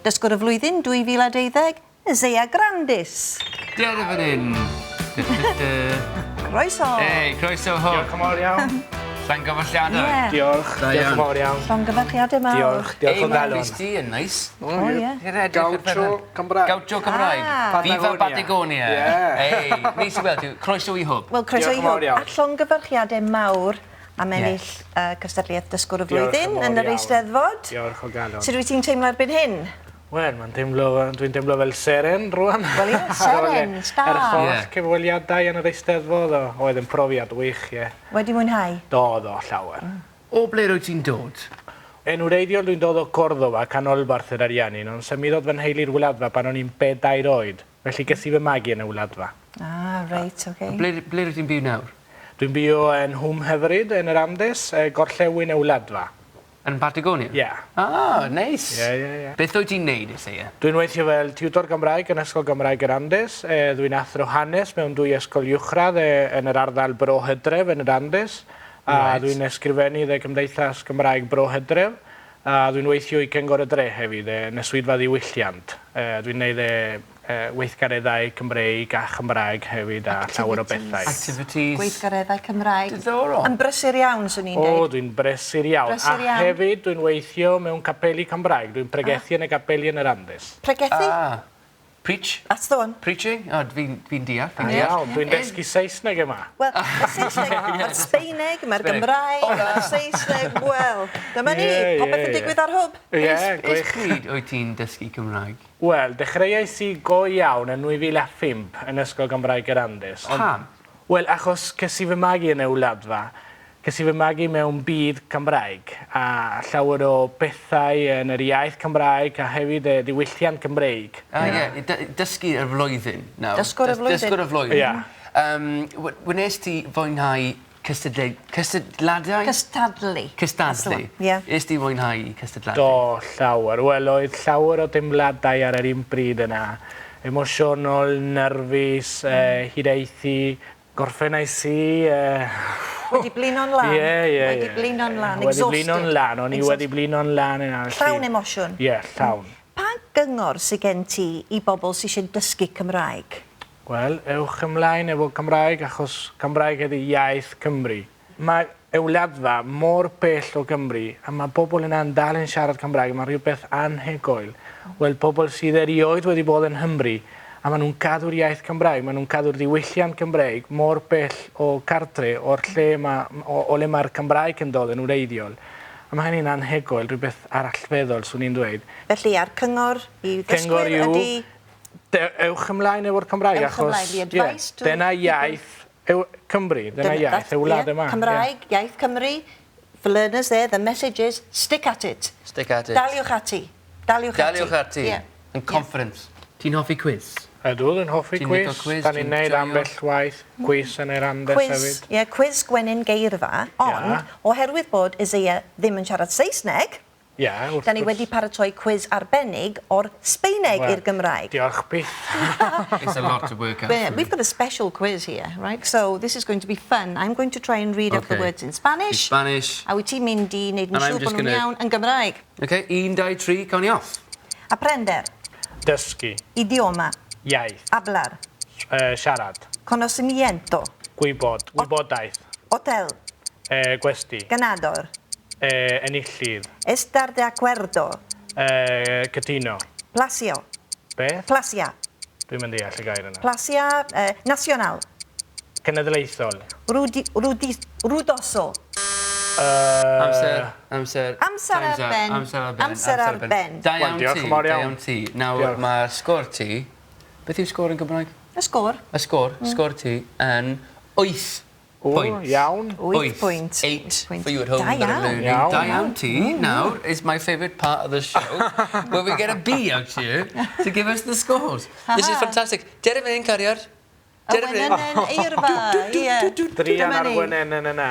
Dysgwr y Flwyddyn 2012, Isaiah Grandis. Dere fan hyn. Dy, dy, dy. Croeso! Ei, croeso Hwb. Diolch yn fawr iawn. Llongyfarchiadau. Ie. Diolch. Da Diolch iawn. yn fawr iawn. Llongyfarchiadau mawr. Diolch. Diolch Ei, o mae galon. Rhys T yn neis. O, ie. Gaucho Cymraeg. Gaucho Cymraeg. Ah. Viva Patagonia. Patagonia. Ie. Ei, neis i weld ti. Croeso i Hwb. Wel, croeso Diolch i yn fawr Hwb. iawn. A llongyfarchiadau mawr am ennill cystadleuaeth Dysgwr y Diolch yn Flwyddyn fawr yn yr iawn. Eisteddfod. Diolch o galon. Sut wyt ti'n teimlo erbyn hyn? Wel, mae'n teimlo, dwi'n teimlo fel seren rwan. Wel ie, seren, star. Yr holl Ie. cyfweliadau yn yr Eisteddfod, o, oedd yn profiad wych, ie. Wedi mwynhau? Do, do, llawer. O ble rwyt ti'n dod? Yn wreiddiol dwi'n dod o Cordoba, canolbarth yr Ariannin, ond symudodd fy nheulu'r Wladfa pan o'n i'n 4 oed. Felly ges i fy magu yn y Wladfa. Ah, reit, oce. Okay. Ble rwyt ti'n byw nawr? Dwi'n byw yn Nhwm Hyfryd yn yr Andes, gorllewin y Wladfa. Yn Patagonia? Ie. Ah, neis. Ie, ie, ie. Beth wyt ti'n neud, Isaiah? Dwi'n weithio fel tiwtor Gymraeg yn Ysgol Gymraeg yr Andes. Dwi'n athro hanes mewn dwy ysgol uwchradd yn yr ardal Bro Hydref yn yr Andes. A dwi'n ysgrifennu y Cymdeithas Gymraeg Bro Hydref. A dwi'n weithio i Cyngor y Dre hefyd yn y swyddfa ddiwylliant. Dwi'n neud weithgareddau Cymreig a Chymraeg hefyd a llawer o bethau. Activities. Gweithgareddau Cymraeg. Diddorol. Yn brysur iawn, swn i'n O, dweud. dwi'n brysur iawn. Brysur A iawn. hefyd dwi'n weithio mewn capeli Cymraeg. Dwi'n pregethu yn y capeli yn yr Andes. Pregethu? Ah. Preach? That's the one. Preaching? O, fi'n deall, fi'n deall. Iawn, dwi'n dysgu Saesneg yma. Wel, y Saesneg, mae'r Sbeineg, mae'r Gymraeg, mae'r Saesneg, wel, dyma ni, popeth yn digwydd ar Hwb. Ie, Ers gwych. pryd wyt ti'n dysgu Cymraeg? Wel, dechreuais i go iawn yn 2005 yn Ysgol Gymraeg yr Andes. Pam? Wel, achos ces i fy magu yn y Wladfa. Ces i fy magu mewn byd Cymraeg a llawer o bethau yn yr iaith Cymraeg a hefyd y diwylliant Cymreig. Ah, ie, dysgu y flwyddyn nawr. Dysgwr y flwyddyn. Dysgwr y flwyddyn. Ie. Wnes ti fwynhau cystadladau? Cystadlu. Cystadlu. Ie. Nes ti fwynhau cystadladau? Do, llawer. Wel, oedd llawer o deimladau ar yr un bryd yna. Emosiynol, nerfus, hiraethu, gorffennais i... Wedi blino'n lan. Ie. Wedi blino'n lan, Wedi exhausted. blino'n lan, o'n i wedi blino'n lan yna. Llawn emosiwn. Ie, llawn. Pa gyngor sydd gen ti i bobl sydd eisiau dysgu Cymraeg? Wel, ewch ymlaen efo Cymraeg, achos Cymraeg ydy iaith Cymru. Mae y Wladfa mor bell o Gymru, a mae bobl yna'n dal yn siarad Cymraeg, mae rhywbeth anhygoel. Wel, pobl sydd erioed wedi bod yn Nghymru, a maen nhw'n cadw'r iaith Cymraeg, maen nhw'n cadw'r diwylliant Cymreig mor bell o cartre, o'r lle ma, o le mae'r Cymraeg yn dod yn wreiddiol. A mae hynny'n anhygoel, rhywbeth arallfeddol, swn i'n dweud. Felly, a'r cyngor i Cyngor ddysgwyr yw, ydy... ewch ymlaen efo'r Cymraeg, Ewch achos ymlaen, the advice to dyna people. iaith Cymru, dyna iaith y wlad yma. Cymraeg, iaith Cymru. For learners there, the message is stick at it. Stick at it. Daliwch ati. Daliwch ati. Daliwch ati. Ie. Yn confidence. Ti'n hoffi quiz? Ydw, dwi'n hoffi Ti'n quiz. licio quiz? Da ni'n Ti'n neud joio? ambell waith quiz yn yr Andes Quiz, hefyd. ie, quiz gwenyn geirfa, ond oherwydd bod Isaiah ddim yn siarad Saesneg, Ie, wrth da ni gwrs. wedi paratoi quiz arbennig o'r Sbeineg Wel, i'r Gymraeg. Diolch byth. It's a lot to work out. But we've got a special quiz here, right? So this is going to be fun. I'm going to try and read out the words in Spanish. In Spanish. A wyt ti'n mynd i wneud yn And I'm siŵr just bod nhw'n iawn yn Gymraeg. Okay, 1, 2, 3, cawn ni off. Aprender, Dysgu. idioma, Iaith. hablar, Siarad. conocimiento, Gwybod. Gwybodaeth. hotel, Gwesti. ganador, Enillydd. estar de acuerdo, Cytuno. placio, Beth? placia, Dwi'n mynd deall y gair yna. placia nacional, Cenedlaethol. Ruidoso. Amser, amser. Amser Time's ar up, ben. Amser ar ben. Amser ar ben. Da iawn Wel, diolch ti, yn fawr da iawn. iawn ti. Nawr, Diolch. mae'r sgôr ti... Beth yw sgôr yn Gymraeg? Y sgôr. Y sgôr, sgôr ti yn 8 O, pwynt. iawn. 8 pwynt. 8 Wyth pwynt. for you at home Da that are iawn. learning. Iawn. Da iawn ti. Now is my favourite part of the show, where we get a bee out here to give us the scores. This is fantastic. Dere fan hyn, cariad. Y Dere fan hyn. wenen yn eirfa, ie. Drian Dyma ar ni. wenen yn yna.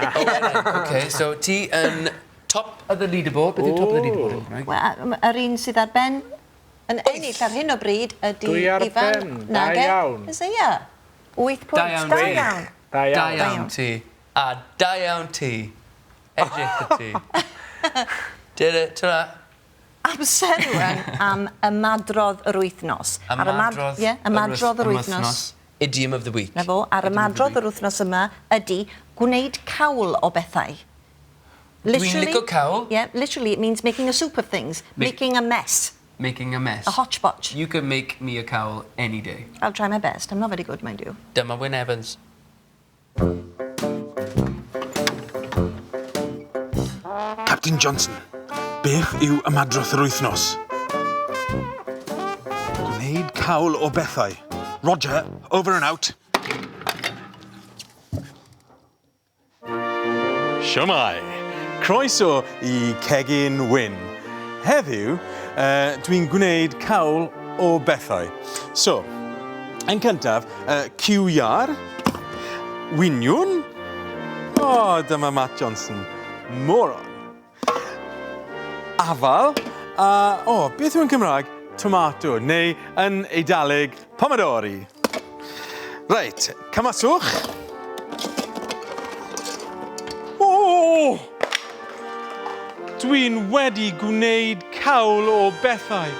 Okay, so ti yn top of the leaderboard. Beth yw top of the leaderboard yn Gymraeg? Wel, yr un sydd ar ben yn ennill ar hyn o bryd ydy Dwi ar Ifan ben, da Nage iawn. Isaiah. 8 pwynt. Da iawn Da ti. iawn. Da Da iawn. iawn ti. A da iawn ti. Edrych y ti. Dere, ta. Amser rwan am ymadrodd yr wythnos. Ar ymad- Ymadrodd Ie, ymadrodd yr wythnos. Idiom of the week. Na fo, a'r ymadrodd yr wythnos yma ydy gwneud cawl o bethau. Dwi'n licio cawl. Yeah, literally it means making a soup of things, making a mess. Making a mess. A hodgepodge. You can make me a cawl any day. I'll try my best. I'm not very good, mind you. Dyma Wyn Evans. Captain Johnson, beth yw ymadrodd yr wythnos? Gwneud cawl o bethau. Roger, over and out. Siwmai! Croeso i Cegin Wyn. Heddiw, uh, dwi'n gwneud cawl o bethau. So, yn cyntaf, uh, cyw iâr, winiwn, o, oh, dyma Matt Johnson, moron, afal, a, o, oh, beth yw'n Cymraeg? Tomato, neu yn Eidalig, pomodori. Reit, cymaswch. O! Dwi'n wedi gwneud cawl o bethau.